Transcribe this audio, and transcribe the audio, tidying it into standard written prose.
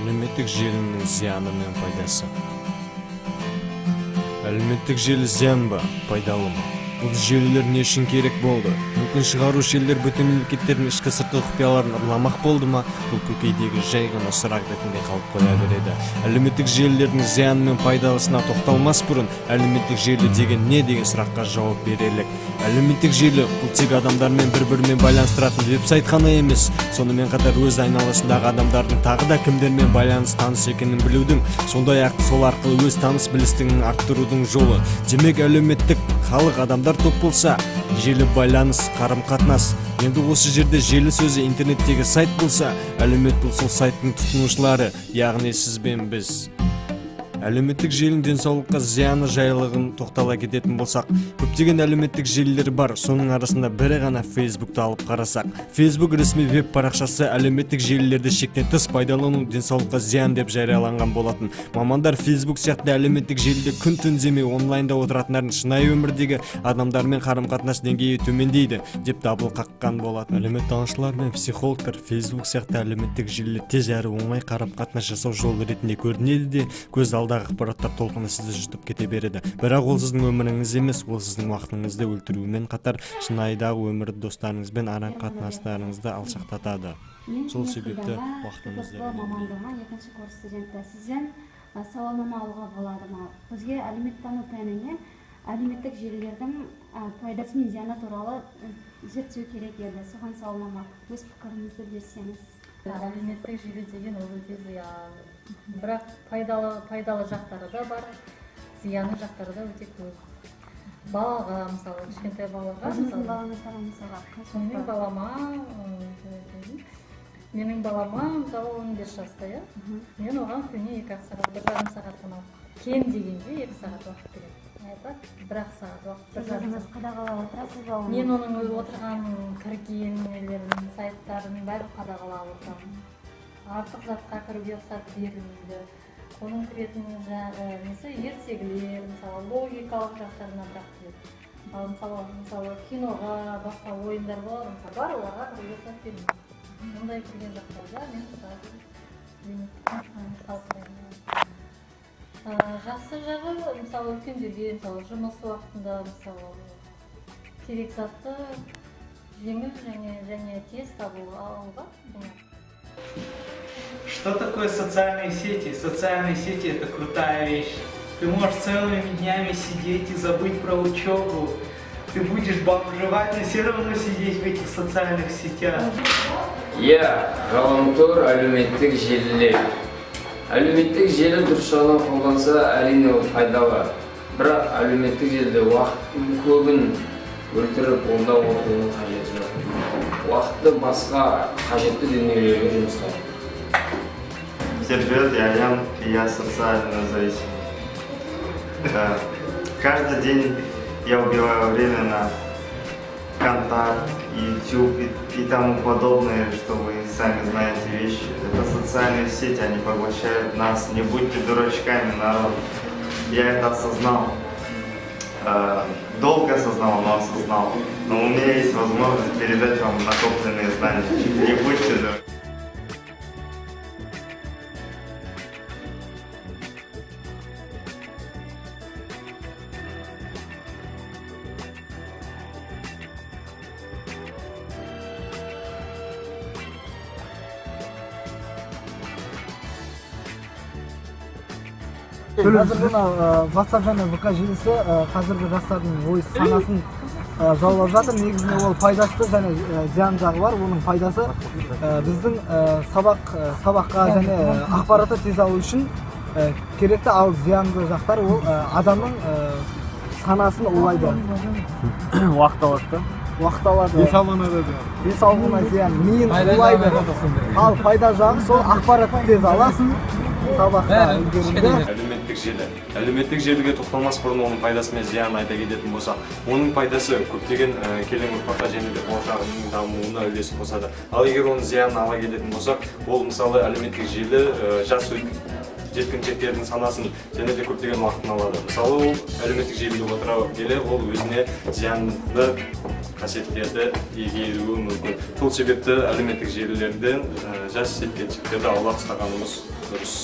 Әлеуметтік желінің зияны мен пайдасы. Әлеуметтік желі зиян ба, пайдалы ма? Бұл желілер не үшін керек болды? Мүмкін, шығару желілер бөтен мемлекеттердің ішкі, сыртқы құпияларын ұрламақ болды ма? Бұл көкейдегі жай ғана сұрақ ретінде қалып қоя береді. Әлеуметтік желілердің зияны мен пайдасына тоқталмас бұрын, әлеуметтік желі деген не деген сұраққа жауап берелік. Әлеуметтік желі — бұл тек адамдармен бір бірімен байланыстыратын веб-сайт қана емес, сонымен қатар өз айналасындағы адамдардың тағы да кімдермен байланыс, таныс екенін білудің, сондай ақ сол арқылы өз таныс білістігін арттырудың жолы. Демек, әлеуметтік халық, адамдар топ болса, желі — байланыс, қарым қатынас. Енді осы жерде желі сөзі интернеттегі сайт болса, әлеумет — бұл сол сайттың тұтынушылары, яғни сіз бен біз. Әлеуметтік желінің денсаулыққа зияны жайлығын тоқтала кететін болсақ, көптеген әлеуметтік желілер бар. Соның арасында бірі ғана Фейсбукты алып қарасақ, Фейсбук ресми веб парақшасы әлеуметтік желілерді шектен тыс пайдалану денсаулыққа зиян деп жарияланған болатын. Мамандар Фейсбук сияқты әлеуметтік желіде күн түн демей онлайнда отыратындардың шынайы өмірдегі адамдармен қарым қатынас деңгейі төмендейді деп дабыл қаққан болатын. Әлеуметтанушылар мен психологтар Фейсбук сияқты әлеуметтік желілер тез әрі оңай қарым қатынас жасау жолы ретінде көрінеді де, көз алдағы ақпараттар толқыны сізді жұтып кете береді. Бірақ ол сіздің өміріңіз емес, ол сіздің уақытыңызды өлтірумен қатар шынайыдағы өмірді, достарыңызбен ара қатынастарыңызды алшақтатады. Мен Сол себепті Мехридана, уақытыңызды КП мамандығы, екінші курс студенті. Сізден сауалнама алуға болады ма? Бізге әлеуметтану пәніне әлеуметтік желілердің пайдасы мен зияны туралы зерттеу керек еді. Соған сауалнама, өз пікіріңізді берсеңіз. Әлеуметтік желі деген ол өте зиян, бірақ пайдалы жақтары да бар, зияны жақтары да өте көп. Балаға, мысалы, кішкентай балаға Өзіңіздің мысалы, балаңызға, мысалға, менің қаншалықты? балама менің балама, мысалы, 15 жаста, иә. Мен оған күніне 2-ақ сағат, 1,5 сағат қана, кем дегенде 2 сағат уақыт беремін. А так 1-ақ сағат уақыт, бір Сіз жарым өзіңіз сағат. қадағалап отырасыз ба оны? Мен оның өзі отырған, кірген нелерін, сайттарын бәрін қадағалап отырамын. Артық затқа кіруге рұқсат берілмейді. Оның кіретін жаңағы несі, ертегілер, мысалы, логикалық жақтарына бірақ кіреді. Ал мысалы, киноға, басқа ойындар болады, мысалы, бар, оларға кіруге рұқсат бермейді. Ондай кірген жақтарда мен, мысалы, талқылаймын. Жақсы жағы, мысалы, үлкендерге, мысалы, жұмыс уақытында, мысалы, керек затты жеңіл және тез табу алуға оңай. Что такое социальные сети? Социальные сети — это крутая вещь. Ты можешь целыми днями сидеть и забыть про учебу. Ты будешь бомжевать, но все равно сидеть в этих социальных сетях. Иә, ғаламтор, әлеуметтік желілер. Әлеуметтік желі дұрыс жағынан қолданса, әрине, ол пайдалы. Бірақ әлеуметтік желіде уақыттың көбін өлтіріп, онда отырудың қажеті жоқ. Уақытты басқа қажетті дүниелерге жұмсау. Всем привет, я Ян, и я социально зависимый. Да. Каждый день я убиваю время на Контакт, YouTube и тому подобное, что вы сами знаете вещи. Это социальные сети, они поглощают нас. Не будьте дурачками, народ. Я это осознал. Долго осознал, но осознал. Но у меня есть возможность передать вам накопленные знания. Не будьте дураками. Қазір мына WhatsApp және ВК желісі қазіргі жастардың ой санасын жаулап жатыр. Негізінде ол пайдасы және зиян жағы бар. Оның пайдасы біздің сабаққа және ақпаратты тез алу үшін керекті. Ал зиянды жақтары, ол адамның санасын улайды. Уақыт алады да. Уақыт алады. Денсаулығына да зиян. Денсаулығына зиян, миын улайды. Ал пайда жағы сол, ақпаратты тез аласың, сабақта үлгерімді. Әлеуметтік желі. Әлеуметтік желіге тоқталмас бұрын оның пайдасы мен зиянын айта кететін болсақ, оның пайдасы көптеген келен ұрпаққа және де болашағының дамуына үлес қосады. Ал егер оның зиянын ала кететін болсақ, ол, мысалы, әлеуметтік желі жас жеткіншектердің санасын және де көптеген уақытын алады. Мысалы, ол әлеуметтік желіде отыра келе, ол өзіне зиянды қасиеттерді игеруі мүмкін. Сол себепті әлеуметтік желілерден жас жеткіншектерді аулақ ұстағанымыз дұрыс.